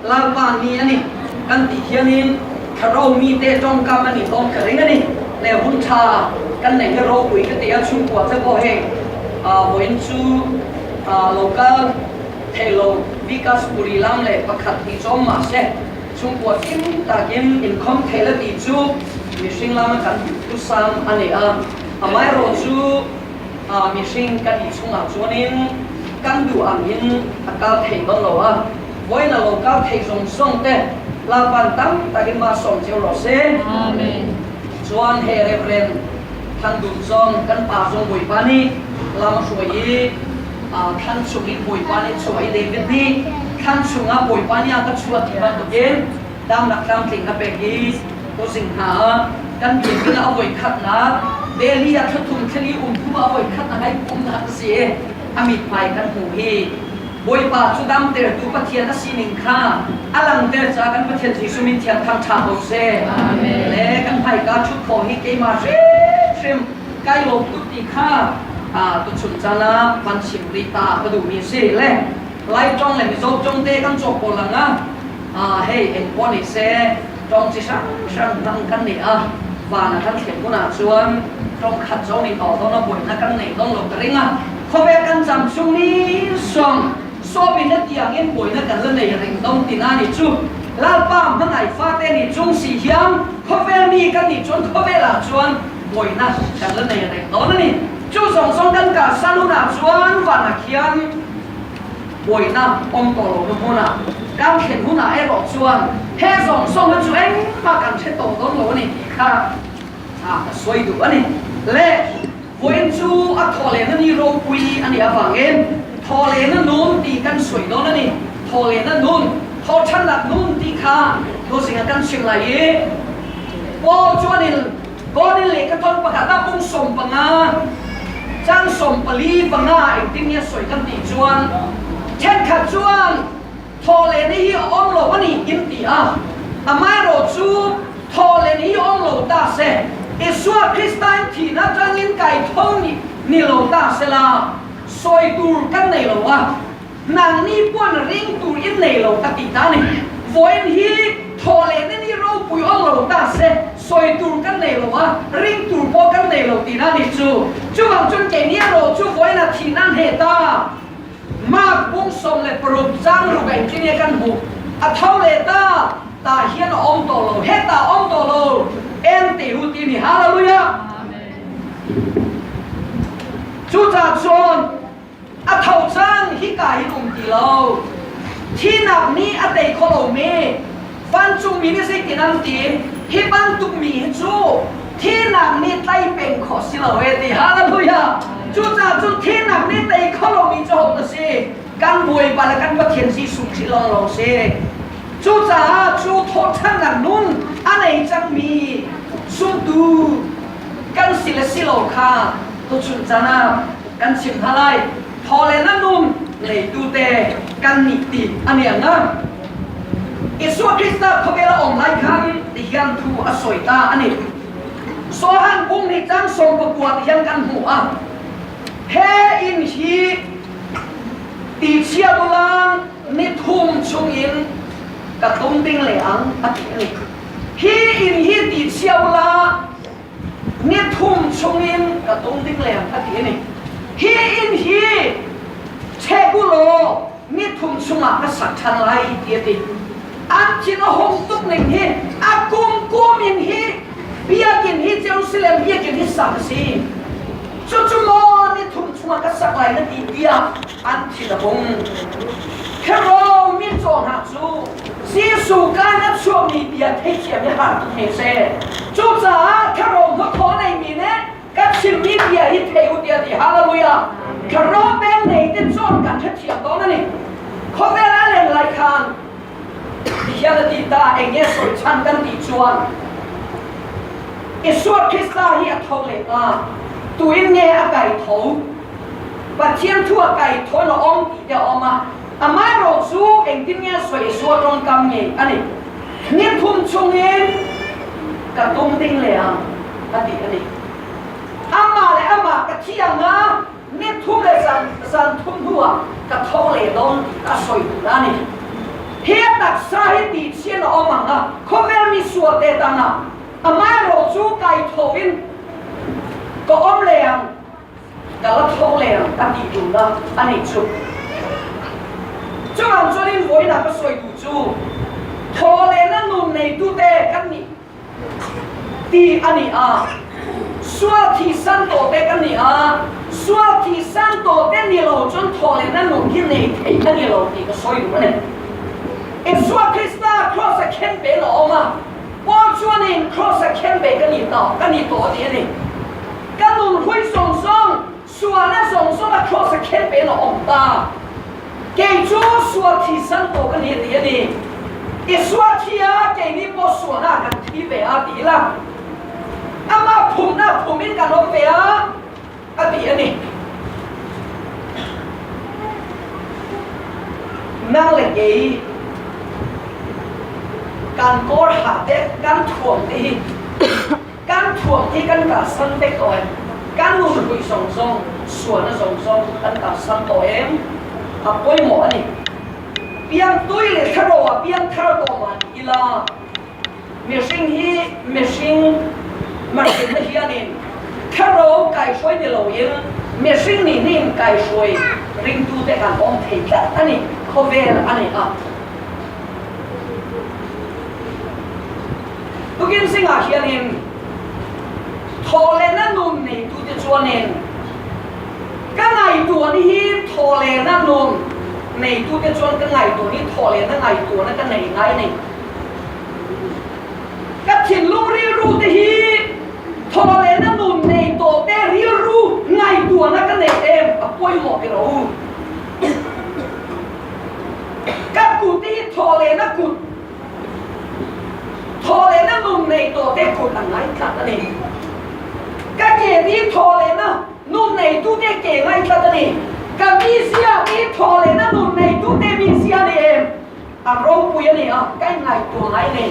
Lalpa ni ani kan ti hianin thlarau mi te tawngkam ani tawng ka ring ani le hun tha kan nei hi ropui ka ti a chhungkua te pawh hei vawiin chu local theilo Vikas Puri lam leh pakhat hi chawm mahse chhungkua kim takin inkhawm theih la tih chu mihring lama kan thusam a ni a, amaherawhchu mihring kan ih chhungah chuanin kan duh angin a kal thei dawn lo a, vawiin a lo kal thei zawng zawng te Lalpan tam takin malsawm cheu rawh se. Amen. Chuan he Reverend Thandun zawng kan pa zawng Bawipa nih lam a hruai i thlan chung in Bawipa nih chuah i David nih thlan chungah Bawipa nih a ka chuah ti bantukin damnak tlamtling a pek i tuzing hna ah kan biakinn ah a voi khatnak Delhi ah thlathum thlali um thum ah a voi khatnak ai pumnak a si i a mithmai kan hmuh hi Bawipa cu damtertu Pathian a sining kha a langter caah kan Pathian Jesuh min thiang thangṭha ko seh. Le kan hmaika ṭhut khawh hi keimah hrimhrim kai lawm tuk ti kha tuchun caan ah van chim rih ta ka duhmi a si. Le Lai ṭong le Mizo ṭong te kan cawk ko lang ah hei engpawh ni seh ṭong chi hrang hrang hmang kan nih a van a kan thlen hmun ah cun ṭong khat zong nih tawh dawn a buainak kan nei dawn lo ka ring a khawvel kan cam chung ni song sawmin na tiang in buaina kan la nei reng dong tina ni chu lalpa hmangai fate ni chung si hiam khawvel mi kan nih chuan khawvel ah chuan buaina kan la nei reng dawn ani chu zawng zawng kan ka salun ah chuan van ah khian buaina awm tawh lo na hmunah kan thlen hunah erawh chuan he zawng zawng hi chu engmah kan hre tawh dawn lo a ni tih kha ka sawi duh a ni. Le vawiin chu a thawhlehna ni ropui a nih avangin thawhlehna nun tih kan sawi dawn a ni. Thawhlehna nun, thawhthannak nun tih kha tuzing ah kan chim lai i Paul chuanin Korin lehkhathawn pakhat ah pung 15 cang 45 engtin nge sawi kan tih chuan thenkhat chuan thawhlehna hi a awm lo a ni in ti a, amaherawhchu thawhlehna hi awm lo ta se Isua Krista in thihna atangin kai tho ni lo ta sela sawi tur kan nei lo a. Nangni pawn ring tur in nei lo ka ti ta ni. Vawiin hi thawhlehna ni ropui awm lo ta se, sawi tur kan nei lo a, ring tur pawh kan nei lo tihna ni chu. Chuvang chuan keini erawh chu vawiin a thihna hneh ta. Mark bung 16 chang ruk a engtin nge kan hmuh? A tho leh ta, tah hian a awm tawh lo, hetah a awm tawh lo, en teh hu ti ni. Hallelujah! Cucaah chuan A tho cang hika hin um ti lo. Thihnak nih a tei kho lomi vancungmi nih zeitin an ti? Hi bantuk mi hi cu thihnak nih tlai peng khawh si lo e ti. Hallelujah! Cucaah cun thihnak nih tei kho lomi cu ho na si? Kan Bawipa le kan Pathian Jesuh Khrih lawnglawng si. Cucaah cu thawhṭhannak nun a nei cangmi zumtu kan si le si lo kha tuchun caan ah kan chim hna lai thaw le na nun ngeitu te kan nih ti a niang na Jesuh Krista khawvel a um lai khan ti hian thu a sawi ta ani Sohan bung ni cang som pakua ti hian kan hmu a he in hi ti chia bulang ni thum chung in ka tum ding le ang a ti ani hi in hi ti chia ula Ni thum chungin ka tum ding leng a ti ni. Hi inn hi chek u law ni thum chungah ka sak ṭhan lai ti a ti. An thin a hung tuk ning hi a kum kum in hi biakinn hi Jerusalem biakinn hi sak a si. Cucu maw ni thum chungah ka sak lai na ti tiah an thin a hung. Hero mitcaw hna cu Jesuh kaan a chuahmi bia theithiam hi har tuk hme seh. Cucaah Thlarau hnawthaw neimi nih kan chimmi bia hi thei u tiah ti. Hallelujah! Thlarau peng nei te cawn kan hrethiam tawn ani. Khawvel a len lai khan hian a ti ta eng nge sawi chan kan ti chuan Isua Krista hi a tho leh ta. Tuin nge a kai tho? Pathian thu a kai tho na awm ti te a awm a. Amaherawh cu engtin nge sawi Isua tawngkam ngei a ni. Ni thum chungin ka tum ding le ang a ti a ni. Amah le amah ka thi ang a, ni thum le zan thum hnuah ka tho le dawn ti a sawi duh a ni. Hi tak taksa hi ti chian a awm ang a, khawvel mi sual te tana amah ro cu kai tho in ka awm le ang ka la tho le ang ka ti duhnak a nih chu. Chungang chuan in voina ka sawi tu cu tho le na nun neitu te kan nih ti a ni a sual thi san tawh te kan ni a sual thi san tawh te ni lo cun thaw le na nun hi nei thei a ni lo ti ka sawi duh a ni. Isua Krista cross a khen pe lo awm a Paul chuanin cross a khen ve ka ni ta ka ni tawh ti a ni. Ka nun hui song song sualna zawng zawng a cross a khen pe lo awm ta. Kei cu sual thi san ko ka ni ti a ni. Isua thi ah keini pawh sualnak kan thi ve a ti la. Amah phumnak phum in kan awm ve a a ti a ni. Nang le kei kan kawr ha te kan thuam te hi Kan thuam hi kan kalsan vek ko em? Kan nunhlui zong zong, sualna zong zong kan kalsan tawh em? A pawimawh a ni. Piangtui le thlarau ah piangthar tawh mah ni ila, mihring hi mihring mahrinna hianin thlarau kaihruai ni loin mihring nih nin kaihruai ringtute kan awm thei tlat a ni. Khawvel a ni a. Tukin zingah hianin thawhlehna nun neitute chuanin ka ngaihtuahna hi thawhlehna nun neitute chuan ka ngaihtuahna hi thawhlehna ngaihtuahna ka nei ngai a ni. Ka thinlung rilru te hi thawhlehna nun nei tawhte rilru ngaihtuahna ka nei em a pawimawh ti rawh u. Ka kut hi thawhlehna kut Thawhlehna nun nei tawhte kut an ngai tlat a ni. Ka ke hi thawhlehna nun neitute ke ngai tlat a ni. Ka mizia hi thawhlehna nun neitute mizia a ni em? A ropui a ni a, ka inngaihtuah ngai nei.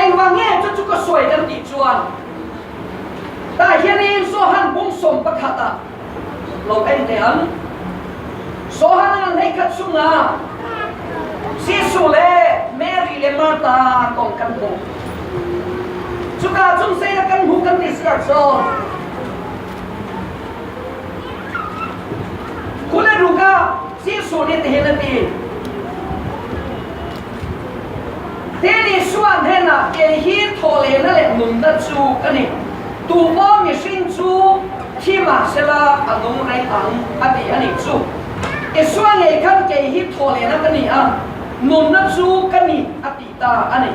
Engvang nge chu chu ka sawi kan tih chuan tah hianin Johan bung 11 ah lo en teh ang. Johan an hleikhat chungah Jesuh le Mary le Martha kong kan hmuh. Cuka cun zeidah kan hmuh kan ti si ahcun 26 ah Jesuh nih tihin a ti. Te Jesuh hnenah kei hi thawhlehna le nunnak cu ka ni. Tumaw mihring cu thi mahsela a nung reng ang a ti a nih cu. Isua ngei khan kei hi thawhlehna ka ni a, nunna cu ka ni a ti ta a ni.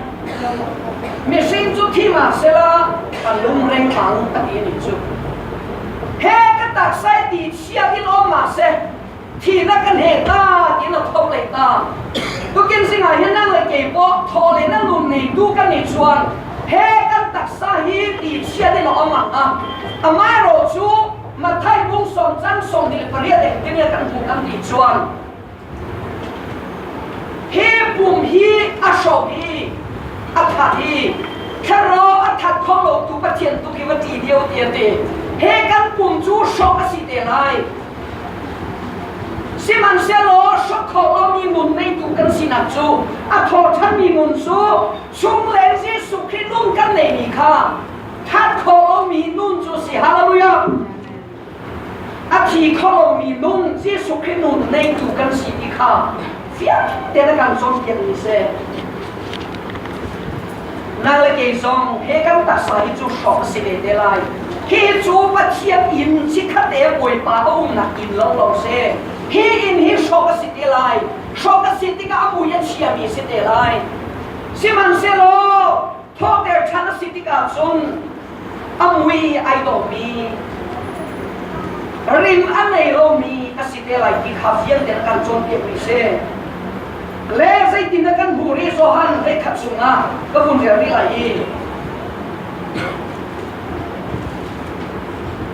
Mihring cu thi mahsela a lung reng ang a ti a nih cu. He ka taksa i ti chiat in awm mahse thihnak kan he ta tiin a tho leh ta. Tukin zingah hian nang le kei pawh thaw leh na nun neitu kan nih chuan he kan taksa hi ti chhiat in a awm ang a. Amaherawh chu Matthai bung sawm cang 28 engtin nge kan hmuh kan tih chuan hi pum hi a hrawk i a that i thlarau a that kho lo tu Pathian tu khi va ṭih dio ti a ti. He kan pum cu hrawk a si te lai. Sihmanhsehlaw hrok kho lomi nun neitu kan sinak cu a thaw ṭhanmi nun cu chungleng Jesuh Khrih nun kan neimi kha that kho lomi nun cu si. Hallelujah! A thi kho lomi nun Jesuh Khrih nun neitu kan si ti kha fiang tein a kan cawnpiakmi si. Nang le kei zong he kan taksa hi cu hrawk a si ve te lai. Hi cu Pathian inn chikkhat te Bawipa a umnak inn lo lo si. Hi inn hi hrawk a si te lai. Hrawk a si tikah a mui a chiami si te lai. Sihmanhsehlaw thawhter ṭhan a si tikah cun a mui ai dawhmi rim a nei lomi a si te lai ti kha fiang tein a kan cawnpiakmi si. Le zeitin dah kan hmuh rih Johan 11 chungah ka vun rel rih lai i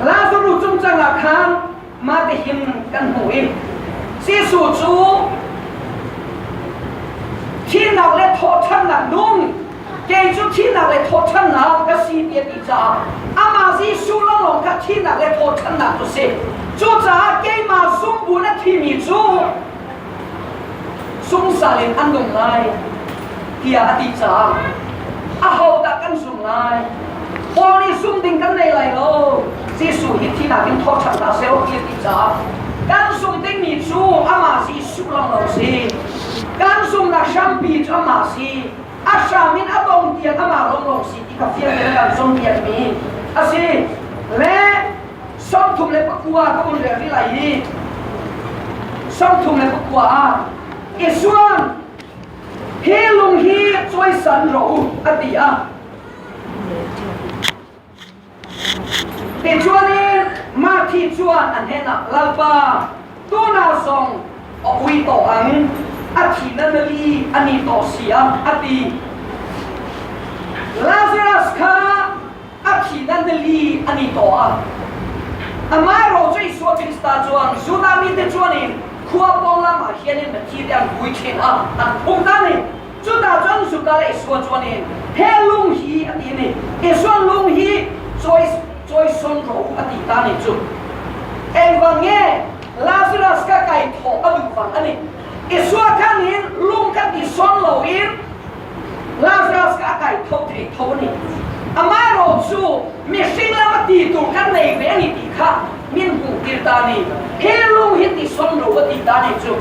Lazarus cungcang ah khan mah ti hin kan hmuh i Jesuh cu thihnak le thawhṭhannak nung kei cu thihnak le thawhṭhannak ka si ti a ti caah amah Jesuh lawnglawng kha thihnak le thawhṭhannak cu si. Cucaah keimah zumbu na thimi cu. Zungzal in an nung lai tiah a ti caah ahodah kan zum lai? Paul nih zum ding kan nei lai lo. Jesuh hi thihnak in thawhṭhan hna seh ti a ti caah kan zum dingmi cu amah Jesuh lawng lo si. Kan zumnak hrampi cu amah si. A hram in a dong tiang amah lawnglawng si ti kha fiang tein kan cawnpiakmi a si. Le 39 ka vun rel rih lai i 39 ah Isuan hi lung hi cawisan rawh u a ti a. Tichuan in Marthi chuan an hnenah Lalpa tunah zong a ui tawh ang a thi na nali ani tawh si a a ti. Lazarus kha a thi na nali ani tawh a. Amah ro cu Isua Krista chuan Judah mite chuan in khua pawng lamah hian in thi te an vui thin a an phung ta ni. Cuta cun Judah le Isua chuan in he lung hi a ti ni. Isua lung hi cawi cawi son ro a ti ta ni cu. Engvang nge Lazarus ka kai thawh a duh vang ani. Isua khan hin lung kan ti son lo in Lazarus ka kai tho thei tho ani. Amah ro cu mihring lam a ti tur kan nei ve ani ti kha min hmuh tir ta ni. He lung hi ti son ro a ti ta ni cu.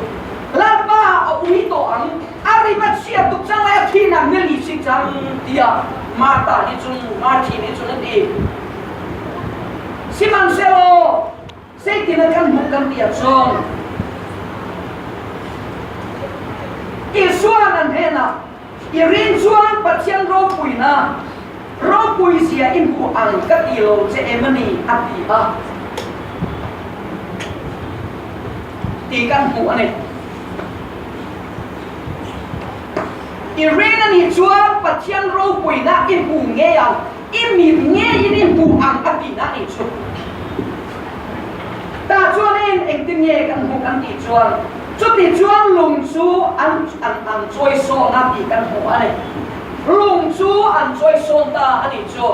Lalpa a ui to ang a rim a chia tuk cang lai a thinak nili si cang tiah Martha nih cun Marthi nih cun a ti. Sihmanhsehlaw zeitin a kan hmuh kan ti ahcun Isua nan hnenah i rin chuan Pathian ropuina ropui zia in hmu ang ka ti lo che em ani a ti a ti kan hmuh ani. I rin anih chuan Pathian ropuina i hmu ngei ang, i mit ngeiin i hmu ang a tihna nih chu. Ta chuanin engtin nge kan hmuh kan tih chuan chuti chuan lung cu an an an chawi sawn a ti kan hmu a ni. Lung cu an chawi sawn ta a nih chu.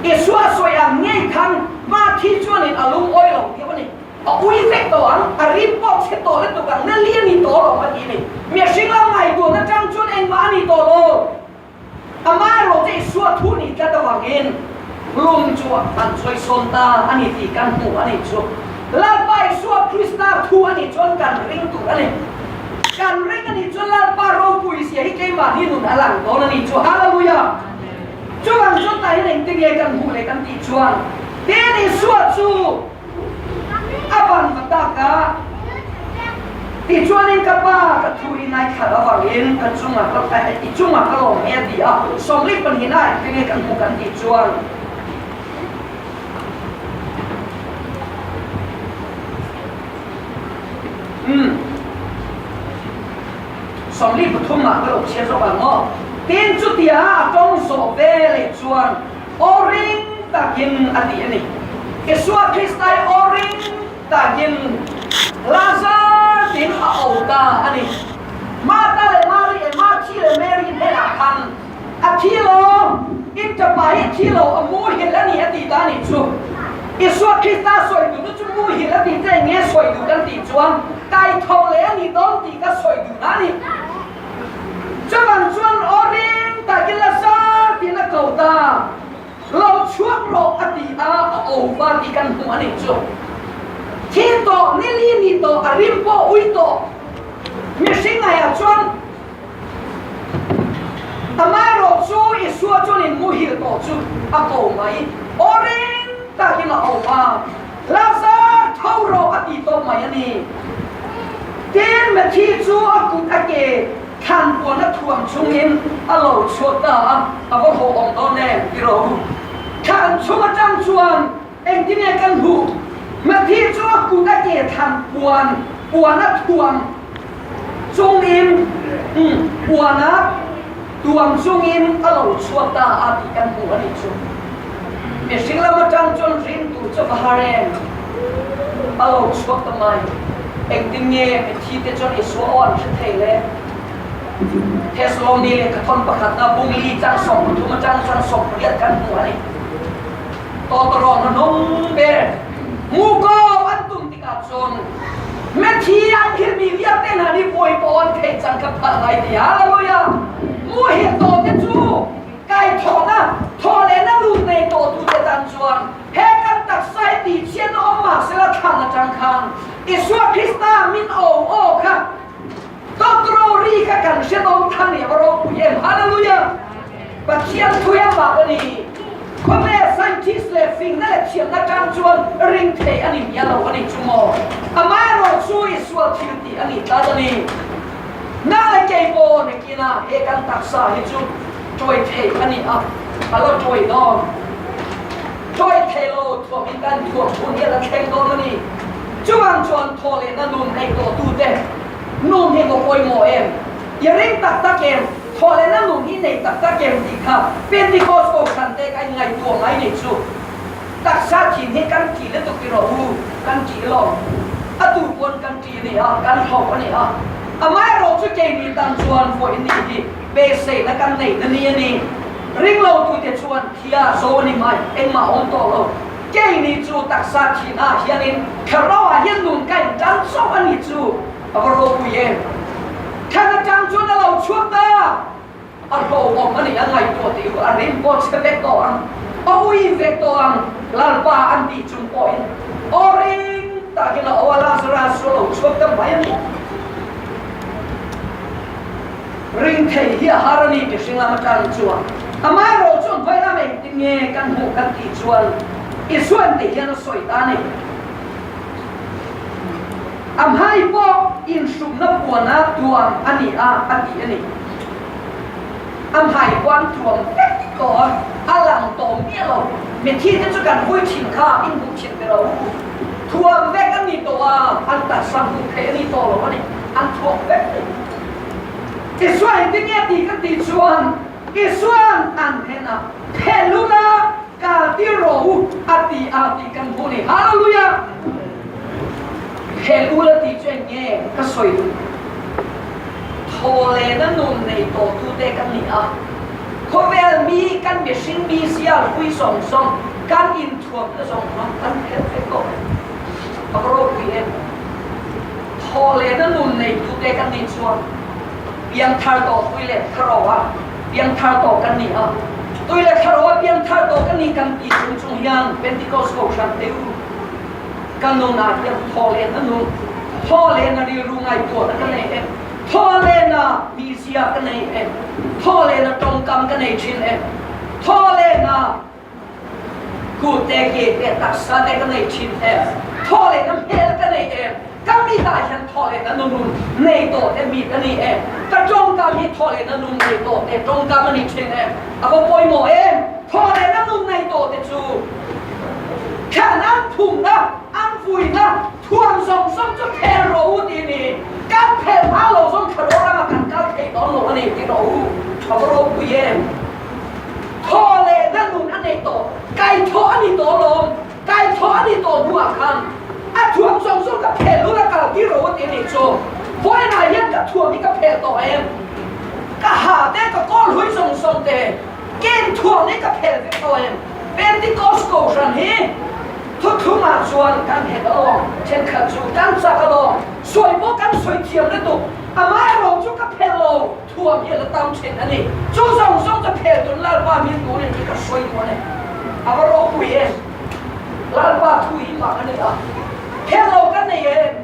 Isua sawi ang ngei khan mah thi chuanin a lungawi lo deuh a ni. A ui vek tawh ang, a rim pawh chhe tawh lutuk ang, na li a ni tawh lo a ti ni. Mihring lam ngaihtuahna tang chuan engmah a ni tawh lo. Amaherawhchu Isua thu nih tlat avangin lung chu an chawisawn ta a ni tih kan hmu a nih chu. Lalpa Isua Krista thu a nih chuan kan ring tur a ni. Kan ring a nih chuan Lalpa ropui zia hi keimahni nun a lang dawn a nih chu. Hallelujah! Chuvang chuan tah hian engtin nge kan hmuh leh kan tih chuan, Tin Isua chu A van va tak a, tichuanin ka pa ka thu i ngaithla avangin ka chungah ka i chungah ka lawm e a ti a, 42 ah engtin nge kan hmuh kan tih chuan umm 43 ah ka lo chhiar zawk ang maw? Tin chutia a tawng zawh veleh chuan Aw ring takin a ti a ni. Isua Krista hi aw ring takin Lazar tiin a au ta a ni. Martha le Mari le Marthi le Mary hnenah khan a thi lo, in ṭapa hi a thi lo, a muhil a ni a ti ta a nih chu. Isua Krista sawi duhna chu muhil a ti che nge sawi duh kan tih chuan kaitho leh a ni dawn tih ka sawi duhna a ni. Chuvang chuan aw ring takin Lazar tiin a ko ta. Lo chhuak rawh a ti a, a o va ti kan hmuh a nih chu. Thi tawh, nili ni tawh, a rim pawh ui tawh. Mihring ngaiah chuan amaherawh chu Isua chuan in muhil tawh chu a ko mai. Aw ring takin a o va. Lazar tho rawh a ti tawh mai a ni. Tin, Matthew chu a kut a ke thlan puan a thuam chungin a lo chhuak ta a, a va hlawhawm dawn em ti rawh u. Thlan chung atang chuan engtin nge kan hmuh? Matthew chu a kut a ke thlan puan puan a thuam chungin puan a tuam chungin a lo chhuak ta a tih kan hmu a nih chu. Mihring lam atang chuan ringtu chu va har em? A lo chhuak ta mai. Engtin nge mithi te chuan Isua aw an hre thei le? Thessaloni lehkhathawn pakhatna bung li chang 13 atang chuan 18 kan hmu a ni. Tawtawrawn hnuhnung ber muko an tum tikah cun. Mithi an thilmi vialte hna nih Bawipa an theih cang kha phalh lai ti. Hallelujah! Mu hi to te cu kai thawhna thawh le na lut nei to tu te tan chuan he kan taksa i ti chian om ma sela thlan atang khan Isua Krista min o o kha Doctor ri kha kan hriat om than i a ropui em. Hallelujah! Pathian thu em bak ani. Khawvel scientist le fingna le thiamna tang chuan ring thei ani mia lo ani chu maw. Amaherawh chu i sual thil ti ani tlat ani. Na le kei paw ne kina he kan taksa hi chu ṭuai thei ani a alo ṭuai dawn. Ṭuai thei lo thuam in kan thuam hun hi ala thleng dawn ani. Chuvang chuan thaw leh na nun ei tawh tu te nun hi maw pawimawh em? I ring taktak em? Thaw leh na nun hi nei taktak em tih kha Pentecost kohhran te ka in ngaihtuah ngai nih chu. Taksa thin hi kan ṭih lutuk ti rawh u, kan ṭih lo. Atu pawn kan ṭih a ni a, kan hlauh a ni a. Amaherawh chu keini tan chuan vawiin ni hi beiseina kan nei na ni a ni. Ringlo tute chuan thia zo a ni mai, engmah a awm tawh lo. Keini chu taksa thihna ah hianin thlarau ah hian nun ka in tan chauh a ni chu a va ropui em! Thlan atang chuan a lo chhuak ta! A hlauhawm a ni, a ngaihtuah tih hu a rim pawh chhe vek tawh ang, a ui vek tawh ang, Lalpa an tih chung pawhin aw ring takin a aw a, Lazarus chu a lo chhuak ta mai a ni. Ring thei hi a har a ni mihring lam atang chuan. Amaherawh chuan hmai lam engtin nge kan hmuh kan tih chuan Isuan tih hian a sawi ta a ni. A hmai pawh inhrukna puana tuam a ni a a ti a ni. A hmai pawh an tuam vek tawh a, a lang tawh miah lo. Mithi te chu kan vui thin kha inhmuh thin pe lo u. Thuam vek an ni tawh a, an taksa hmuh theih a ni tawh lo a ni. An thuam vek a ni. Isua engtin nge tih ka tih chuan Isua'n an hnenah phelh ula kal tir rawh u a ti a tih kan hmuh a ni. Hallelujah! Phelh ula tih chu eng nge ka sawi duh? Thawhlehna nun nei tawhtute kan ni a, khawvel mi kan mihring mi zial hui zawng zawng kan inthuamna zawng zawng kan phelh vek tawh e. A va ropui em! Thawhlehna nun neitute kan nih chuan piangthar tawh tui leh thlarau ah piangthar tawh kan ni a. Tui leh thlarau ah piangthar tawh kan ni kan ti chung chung hian Pentecost kohhran te u ka nun ah hian thawhlehna nun, thawhlehna rilru ngaihtuahna ka nei em? Thawhlehna mizia ka nei em? Thawhlehna tawngkam ka nei thin em? Thawhlehna Kut te, ke te, taksa te ka nei thin em? Thaw leh na hmel ka nei em? Ka mit ah hian thaw leh na nunun nei tawh te mit a ni em? Ka tawngkam hi thaw leh na nun nei tawh te tawngkam a ni thin em? A va pawimawh em? Thaw leh na nun nei tawh te chu khan an phumna, an vuina thuam zawng zawng chu phel rawh u ti ni. Kan phel hma lo zawng thlarau ramah kan kal thei dawn lo a ni ti rawh u. A va ropui em? Thaw leh na nun a nei tawh, kaithawh a ni tawh alawm, kaithawh a ni tawh hnuah khan a thuam zawng zawng ka phel lul a kal tir rawh u ti nih chu. Vawiinah hian ka thuam hi ka phel tawh em? Ka ha te, ka kawl hlui zawng zawng te, ken thuam hi ka phel vek tawh em? Pentecost kohhran hi thuthlungah chuan kan nghet alawm, thenkhat chu kan chak alawm, sawi pawh kan sawi thiam lutuk, amaherawhchu ka phel lo. Thuam hi a la tam thin a ni. Chu zawng zawng chu phel tun Lalpa min tur in ka hruai duh a ni. A va ropui em! Lalpa thu hi mak a ni a. Phel lo kan nei em?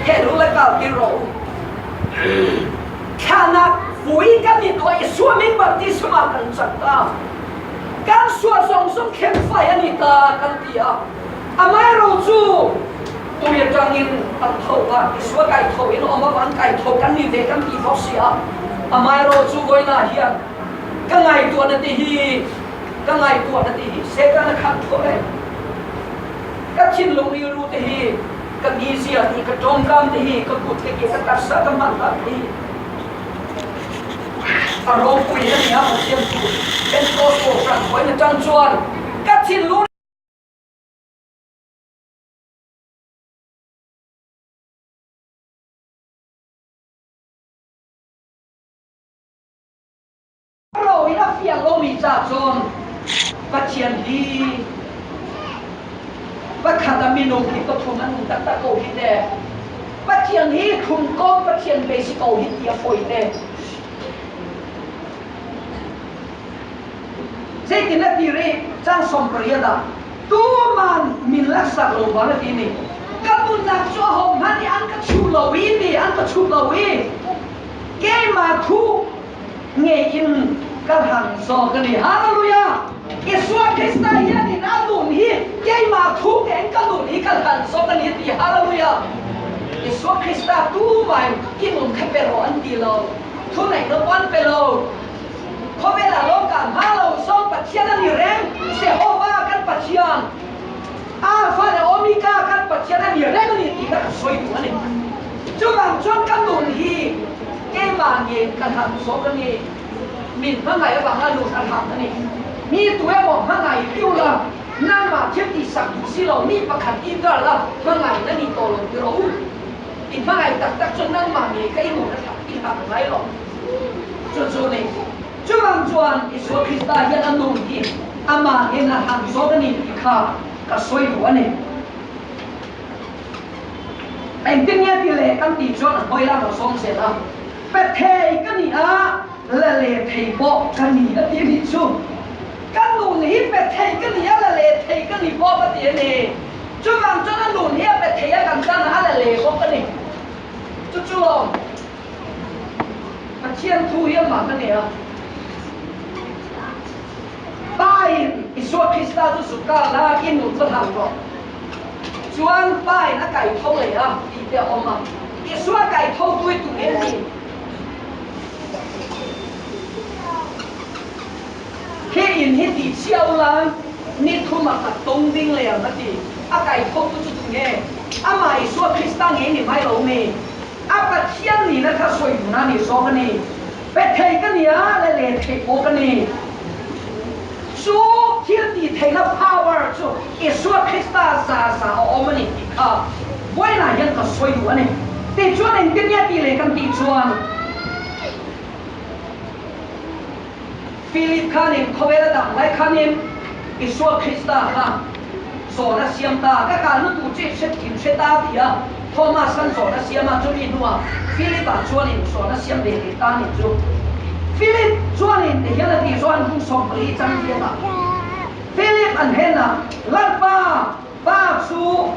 Phel u le kal tir rawh u. Thlahnak vui kan ni tuah i suaming baptisma kan chang ta. Kan sual zawng zawng khen fai a ni ta kan ti a. Amaherawh chu tui atangin an tho a, Isua kai tho in awm a, an kai tho kan ni ve kan ti bawk si a. Amaherawh chu vawiinah hian ka ngaihtuahna te hi, ka ngaihtuahna te hi Setana khan tho e. Ka thinlung rilru te hi, ka mizia te hi, ka tawngkam te hi, ka kut te hi, ka taksa ka hman dan te hi a ropui a ni a Pathian chu Pentecost Kohhran vawiin atang chuan ka thinlung Ro in a fiang lomi ca cun Pathian hi pakhat a minung hi pathum an um taktak ko hi teh. Pathian hi thumkom Pathian pei si ko hi ti a fawi te. Zeitin a ti rih? Cang 18 ah tuman min laksak lo bang a ti ni. Ka nunnak cu ahohmanh nih an ka chuh lo i ti an ka chuh lo i keimah thu ngei in ka hlang zawk a ni. Hallelujah! Isua Krista hian in a nun hi keimah thu tein ka nun hi ka hlan zawk a ni ti. Hallelujah! Isua Krista tu mai i nun kha pe rawh an ti lo. Thu neih lo an pe lo. Khawvel ah lawng kaan hma lo zong Pathian an i reng. Jehovah kan Pathian. Alpha le Omega kan Pathian an i reng a ni ti kha ka sawi duh a ni. Cuvang cun kan nun hi keimah nge ka hlam zawk a ni. Min hmangaih avang a nun a hlam a ni. Mi tu emaw hmangaih piu la nangmah thil ti sak duh si lo mi pakhat i dar la hmangaih na ni tawh lo ti rawh u. I hmangaih taktak cun nangmah nge ka i nun a hlam i hlam ngai lo. Cucu nih cuvang chuan Isua Krista hian a nun hi amah in a hlam zawk a ni ti kha ka sawi duh a ni. Engtin nge ti le kan ti chuan a hnuai lam a sawm zel a, pe thei ka ni a, la le thei pawh ka ni a ti nih chu. Kan nun hi pe thei ka ni a, la le thei ka ni bawk a ti a ni. Chuvang chuan a nun hi a pe thei a kan tan a, a la le bawk a ni. Chu chu lawm Pathian thu hi amah ka nei a. Pa in Isua Krista chu zuk kal la i nun chu hlang rawh. Chuan pa in a kai tho leh a tih te a awm a. Isua kai tho tu hi tu nge ni? Khi in hi ti chiao la ni thum a khat tung ding leh ang a ti. A kai tho tu chu tu nge? Amah Isua Krista nge ni mai lo mi? A Pathian nihna kha sawi duhna a nih zawk a ni. Pe thei ka ni a, le le theih pawh ka ni. Chu thil tih theihna power chu Isua Krista za za a awm a ni tih kha vawiinah hian ka sawi duh a ni. Tichuan engtin nge tih leh kan tih chuan Philip khanin khawvel a dang lai khanin Isua Krista kha zawn a siam ta. Ka kalna tur chu i hre in hre ta ti a Thomas khan zawn a siam a, chumi hnuah Philip-a chuanin zawn a siam ve leh ta nih chu. Philip chuanin ti hian a tih chuan hung 14 chang viatah Philip an henah, Lalpa, Pa chu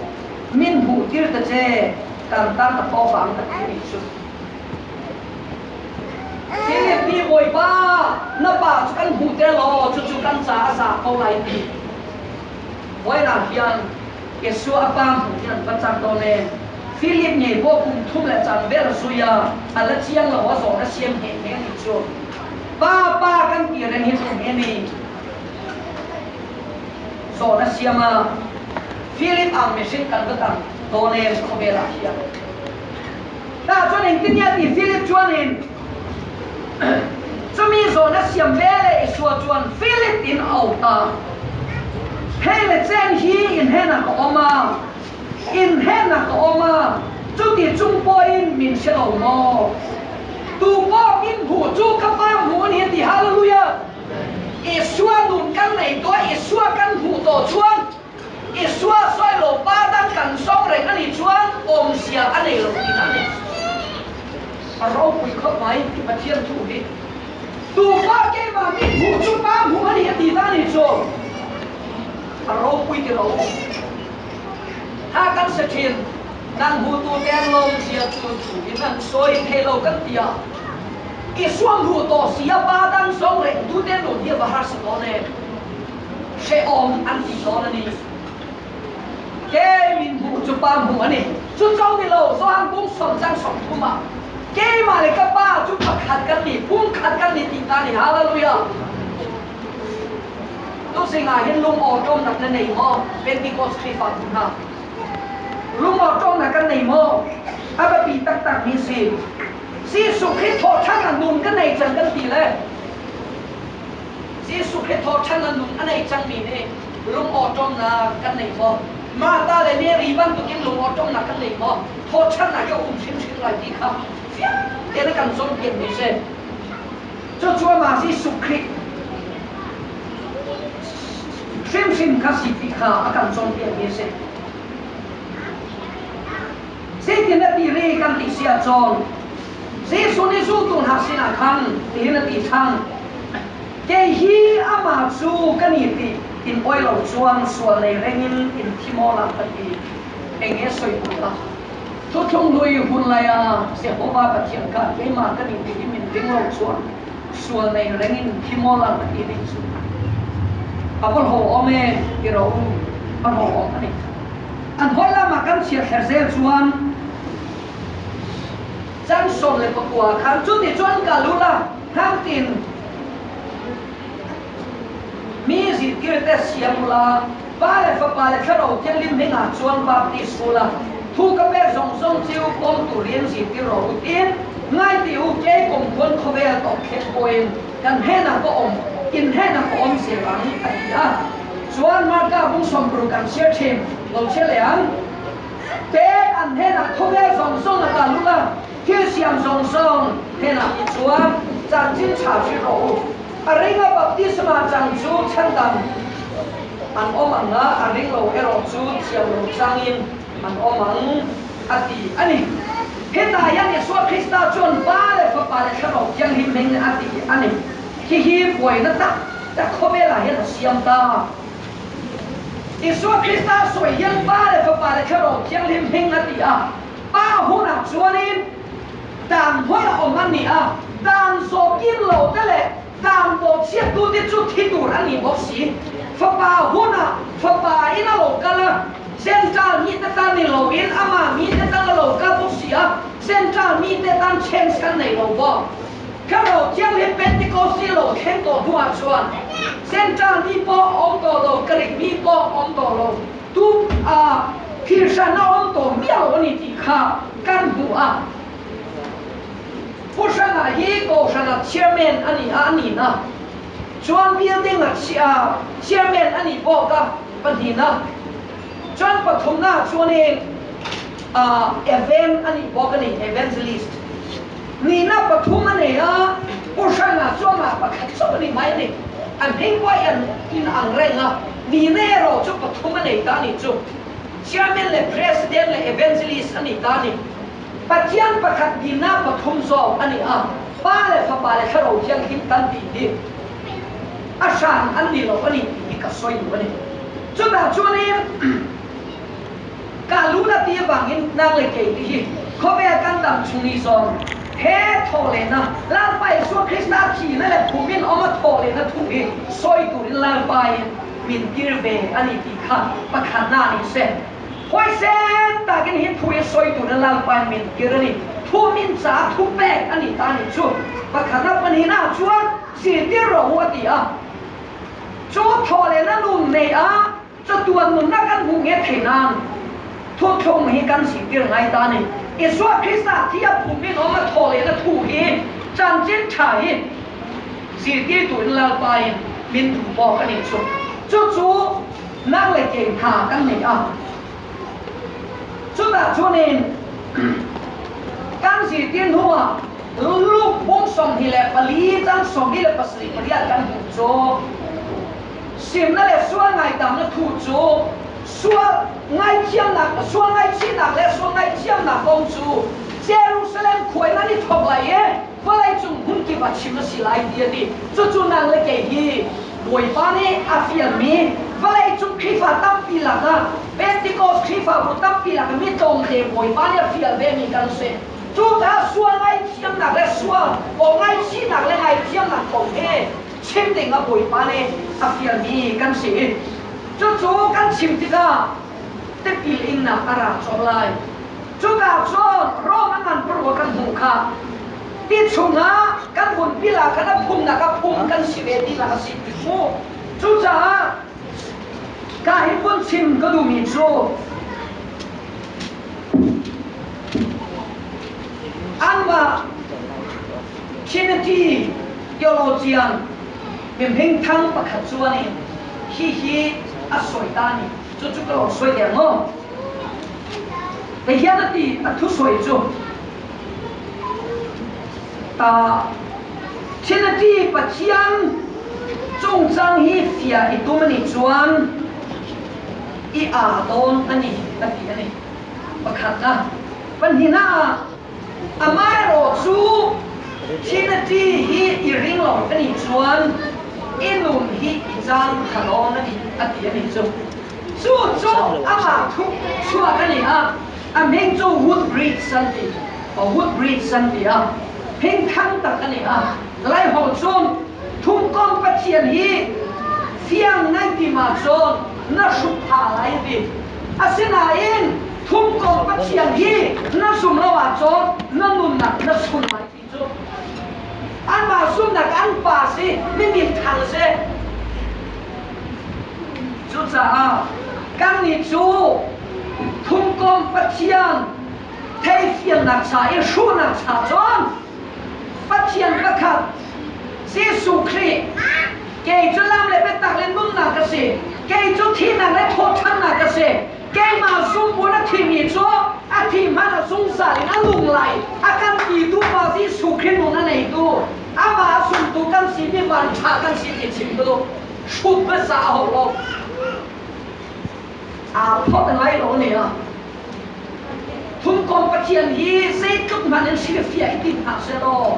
min hmuh tir ta che, kan tan a tawp ang a ti nih chu. Philip nih Bawipa, na pa cu kan hmuhter law cucu kan caah a za ko lai ti. Bawinak hian Jesuh a pa hmuh hi an va cak dawn e. Philip ngei pawh kum thum le cang vel zui a a la chiang lo a zawn a siam nghe nghe nih cu. Pa pa kan ti reng hi tu nge ni? Zawn a siam a Philip ang mihring kan va tam dawn em khawvel ah hian. Tah chuan engtin nge a ti? Philip chuanin chumi zawn a siam ve leh Isua chuan Philip in a auh ta. Hei le chen hi inhenah ka awm a, inhenah ka awm a, chuti chung pawhin min hre lo maw? Tu pawh min hmuh chu ka Pa hmuh a ni a ti. Hallelujah! Isua nun kan nei tawh a, Isua kan hmuh tawh chuan Isua sawi lo pa dang kan zawng reng a nih chuan awmzia a nei lo tihna a ni. A ropui khawp mai Pathian thu hi. Tupa keimah min hmuh chu pa hmuh a ni a tihna a nih chu. A ropui ti lo. Tha kan se thin. Nang hmutu te an lawmzia chu thu in an sawi thei lo kan ti a. Isua hmuh tawh si a pa dang zawng reng tu te nun hi a va harsa dawn em. Hrehawm an ti dawn a ni. Kei min hmuh chu pa hmuh a ni. Chu chauh ni lo, Johan pum sawm chang 30 ah keimah le ka pa chu pakhat kan ni, pumkhat kan ni ti ta ni. Hallelujah! Tuzing ah hin lungawṭawmnak na nei maw? Pentecost Khrihfabu hna. Lungawṭawmnak kan nei maw? A biapi taktakmi si. Jesuh Khrih thawhṭhannak nun ka nei cang kan ti le Jesuh Khrih thawhṭhan a nun a nei cangmi nih lungawṭawmnak kan nei maw? Martha le Mary bantukin lungawṭawmnak kan nei maw? Thawhṭhannak hi a um hrimhrim lai ti kha fiang tein a kan cawnpiakmi a si. Cucu amah Jesuh Khrih hrimhrim kha si ti kha a kan cawnpiakmi a si. Zeitin a ti ri kan ti si ahcun Jesuh nih zultu hna sinah khan tihin a ti ṭhan. Kei hi amah cu kan i ti in oi lo chuan sual nei rengin in thi maw la ka ti. Enge soi tu ta. Thuthlung hlui hun lai ah Jehovah Pathian kha keimah kan i ti min ring lo chuan sual nei rengin thi maw la ka ti ning cu. A va ho om e ti ro a ho om ani. An hoi lama kan chia thler zel chuan chan 19 khan cu ti cun kal u la hnamtin mi zirtirte siam u la Pa le Fapa le Thlarau Thianghlim hming ah chuan baptis u la thu ka pek zong zong cu pawm turin zirtir rawh u tiin ngai ti u kei kum khuan khawvel tawp thleng pawhin kan hnenah ka um in hnenah ka um zel ang a ti a. Chuan Marka bung 60 kan share thin lo chia le ang. Te an hnenah khawvel zong zong a kal u la thil siam zong zong hnenah hi chuan chanchin ṭha hril rawh u. A ring a baptisma cang cu chandam an um ang a, a ring lo erawh cu thiam lo cangin an um ang a ti a ni. Heta hian Isua Krista chuan Pa le Fapa le Thlarau Thianghlim hming a ti a ni. Hihi buaina tak tak khawvel ah hian a siam ta. Isua Krista sawi hian Pa le Fapa le Thlarau Thianghlim hming a ti a. Pa hunah chuanin dan hoi a awm an ni a, dan zawhkim lo te le dan bawhchhiattu te chu thi tur an ni bawk si. Fapa hunah fapa in a lo kal a, Gentile mite tan ni loin amah mite tan a lo kal bawk si a, Gentile mite tan chance kan nei lo bawk. Thlarau Thianghlim Pentecost i lo thleng tawh hnuah chuan Gentile mi pawh awm tawh lo, Greek mi pawh awm tawh lo, tu thil hran a awm tawh miah lo a ni tih kha kan hmu a. Pu Hranga hi Kohhrana chairman a ni a, a nihna chuan building-a chairman a nih bawk a, pahnihna chuan pathumna chuanin event a nih bawk a ni, evangelist. Nihna pathum a nei a, Pu Hranga chu amah pakhat chauh a ni mai a ni. A hming pawh hian in ang reng a, nihna erawh chu pathum a nei ta a nih chu. Chairman leh President leh Evangelist a ni ta a ni. Pathian pakhat nihna pathum zawk a ni a, Pa leh Fapa leh Thlarau Thianghlim kan tih hi a hran an ni lo a ni tih hi ka sawi duh a ni. Chutah chuanin Ka lu na ti avangin nang le kei te hi khawvel kan dam chung ni zawng he thawhlehna Lalpa Isua Krista thihna leh phumin awm a thawhlehna thu hi sawi turin Lalpa in min tir ve a ni tih kha pakhatna ni se. Huaisen takin hi thu hi sawi turin Lalpa in min tir a ni. Thu min cha thu pek a ni ta ni chu pakhatna pahnihna chuan zirtir rawh u a ti a. Chu thawhlehna nun nei a Chatuan nunnak kan hmuh nge theih nan thuthlung hi kan zirtir ngai ta a ni. Isua Krista thi a phum in awm a thaw lehna thu hi chanchin tha hi zirtirtu in Lalpa in min duh bawk a nih chu. Chu chu nang leh kei hna kan nei a. Chutah chuanin kan zirtir hnuah Luke bung 24 chang 27 pariat kan hmuh chu Simna le sual ngaidamnak thu cu sual ngaithiamnak sual ngaihchihnak le sual ngaihthiamnak kong cu Jerusalem khua in an i thawk lai i vawleicung hmunkip ah chim a si lai ti a ti. Cucu nang le kei hi Bawipa nih a fialmi vawleicung Khrihfa tampi lakah Pentecost Khrihfabu tampi lakah mi tlawmte Bawipa nih a fial vemi kan si. Cucaah sual ngaihthiamnak le sual aw ngaihchihnak le ngaihthiamnak kong hi chim ding ah Bawipa nih a fialmi kan si i cucu kan chim tikah tipil innak a ra cawk lai. Cuka cun Rom a ngan parua kan hmuh kha ti chungah kan vun pil ah khan a phumnak a phum kan si ve tinak a si ti mu. Cucaah ka hi vun chim ka duhmi cu anmah Trinity theologian mihmingthang pakhat chuan in hihi a sawi ta ni. Cucu ka lo sawi deng maw? Hei hian a ti a thu sawi cu Trinity Pathian cungcang hi fia i tum a nih chuan i aa dawn a ni a ti a ni. Pakhatnak. Pahnihnak ah amaherawhcu Trinity hi i ring lo kan i chuan i nun hi i cang khalawng na ti a ti a nih cu. Cu cu amah thup chuak a ni a a min cu Woodbridge an ti. Woodbridge an ti a hingthang tak a ni a Laiholh cun thumkomh Pathian hi fiang nan tim ahcun na hruk phah lai ti. Asinain thumkomh Pathian hi na zum lo ahcun na nunnak na sun lai ti cu. Anmah zumhnak an pa si, mi minthang si. Cucaah kannih cu thumkomh Pathian theifiannak ca i hruhnak ca cun Pathian pakhat Jesuh Khrih kei cu lam le biatak le nunnak ka si kei cu thihnak le thawhṭhannak ka si keimah zumbu na thimi cu a thi hmanh a zungzal in a nung lai a kan titu pa Jesuh Khrih nun a neitu amah a zumtu kan si mi van ṭha kan si ti chim ka duh hrut hmasa a hau lo aa phot ngai lo ne ah Thumkomh Pathian hi zeitluk hmanh in hrilhfiah i tim hna sehlaw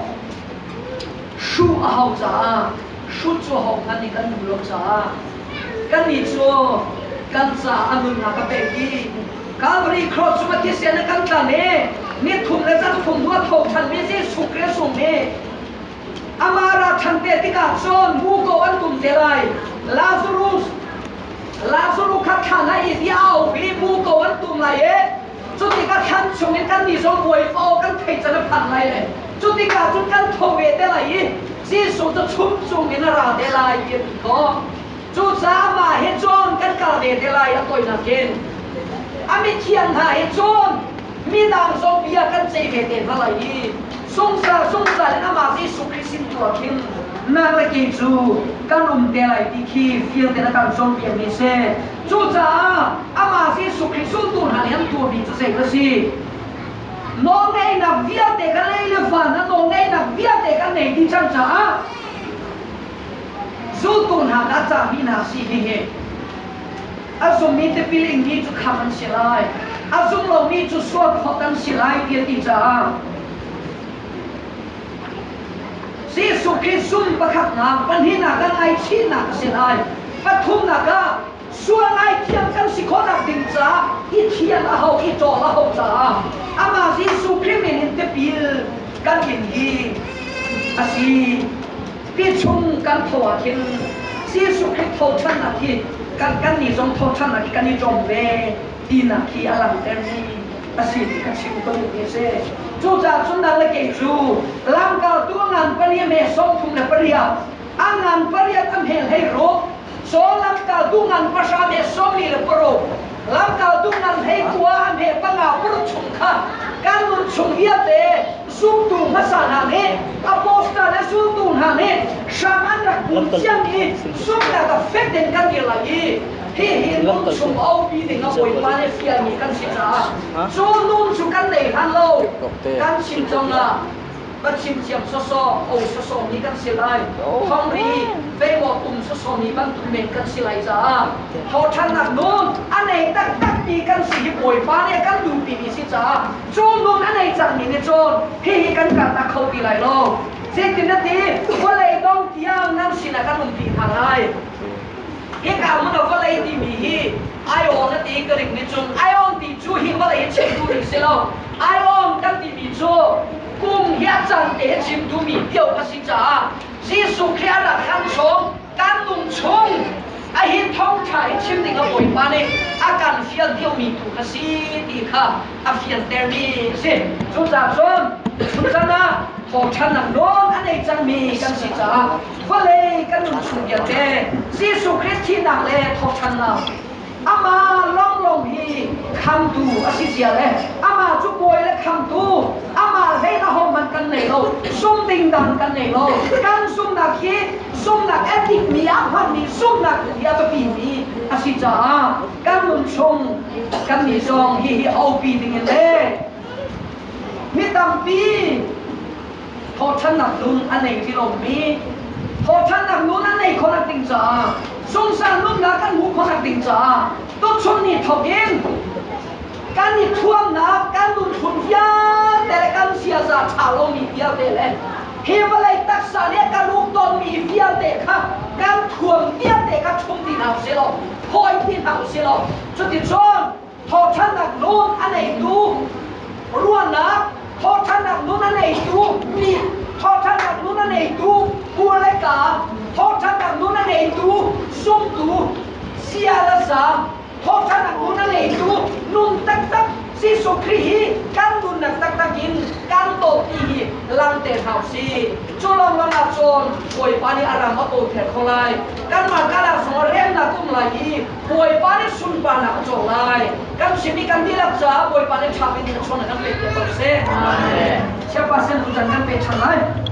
hruh a hau caah hrut cu ho hmanh nih kan duh lo caah kannih cu kan caah a nunnak a pek i Calvary Cross cung a thisen a kan tlan i ni thum le zan thum hnu a tho ṭhanmi Jesuh Khrih a sung i amah ra ṭhan te tikah cun muko an tum te lai Lazarus Lazarus kha thlan ah i a auh i muko an tum lai i cu tikah thlan chungin kannih zong Bawipa aw kan theih can a phan lai le cu tikah cun kan tho ve te lai i Jesuh cu chum chungin a ra te lai ti a ti khawh. Cucaah amah he cun kan kal ve te lai a tawinak in. A mithiang hna he cun midang zong bia kan ceih ve te hna lai i zungzal zungzal in amah Jesuh Khrih sin tu ah khin nang le kei cu kan um te lai ti khi fiang tein a kan cawnpiakmi a si. Cucaah amah Jesuh Khrih zultu hna nih an tuahmi cu zei a si? Nawlngeihnak vialte ka lei le van ah nawlngeihnak vialte kan nei dih cang caah zultu hna kha a cahmi hna si hihi. A zummi tipil ingmi cu khamh an si lai. A zum lomi cu sual phawt an si lai ti a ti caah Jesuh Khrih zum pakhatnak, pahnihnak ah ngaihchihnak a si lai. Pathumnak ah sual ngaithiam kan si khawhnak ding caah i thian a hau, i ṭawl a hau caah amah Jesuh Khrih min in tipil kan in hi a si. Ti chung kan tho ah khin Jesuh Khrih thoṭhannak hi kan kannih zong thoṭhannak hi kan i ṭawm ve tinak hi a langhtermi a si ti kha chim ka duhmi a si. Cucaah cun nang le kei cu lamkaltu a ngan pali me 38, a ngan pariat a hmel hlei ruk, Saul lamkaltu ngan pahra me 46, lamkaltu ngan hlei kua a hme panga paruk chung kha kan nun chung vialte zumtu hmasa hna nih apostol le zultu hna nih hram an rak bun ciami zumhnak a fek tein kan dir lai i hihi nun chung aupi ding a Bawipa nih fialmi kan si caah cu nun cu kan nei hlan lo kan chim cang ah va chim thiam sawsawh o sawsawh mi kan si lai thongri veimaw tum sawsawh mi bantuk men kan si lai caah thawṭhannak nun a nei taktak mi kan si hi Bawipa nih a kan duhpi mi si caah cu nun a nei cangmi nih cun hihi kan karhnak kho ti lai lo zeitin na ti vawlei dong tiang nan sinah kan umpi hna lai Hika hmun ah vawlei timi hi aiawn a ti ka ring nih cun aiawn ti cu hi vawlei hi chim duhmi si lo. Aiawn kan timi cu kum hi a cang te chim duhmi tio a si caah Jesuh Khrih a rak hlan chung kan nung chung a hi thawngṭha hi chim ding a Bawipa nih a kan fial diomi tu kha si ti kha a fiantermi a si. Cucaah cun tuchan ah thawngṭhannak nawl a nei cangmi kan si caah vawlei kan nun chung vialte Jesuh Khrist thihnak le thawhṭhannak amah lawnglawng hi khamtu a si zia le amah cu bawi le khamtu amah hlei ahohmanh kan nei lo sum ding dang kan nei lo kan zumnak hi zumnak a dikmi a hmanmi zumnak hi a biapimi a si caah kan nun chung kannih zong hihi aupi ding in le mi tampi thawṭhannak nun a nei ti lomi thawṭhannak nun a nei khawhnak ding caah zungzal nunnak kan hmuh khawhnak ding caah tuchun ni thawk in. Kan i thuamnak, kan nunphun vialte le kan ziaza ṭha lomi vialte le hi vawlei taksa nih a kan uk tawnmi vialte kha kan thuam vialte kha ṭhum ti hna usih law, phawi ti hna usih law, cuticun thawhṭhannak nun a neitu ruahnak, thawhṭhannak nun a neitu mi, thawhṭhannak nun a neitu pu le ka, thawhṭhannak nun a neitu zumtu sia le za, thawhṭhannak nun a neitu nun taktak Jesuh Khrih hi kan nunnak taktak in kan dawt ti hi langter hna usih. Cu lawnglawng ah cun Bawipa nih a ram a kawlter kho lai. Kanmah karlak zongah remnak um lai i Bawipa nih sunparnak a cawk lai. Kan chim i kan dihlak caah Bawipa nih ṭha in thluachuah kan pek piak ko seh. Amen. Siapa sen tutan kan pe ṭhan lai.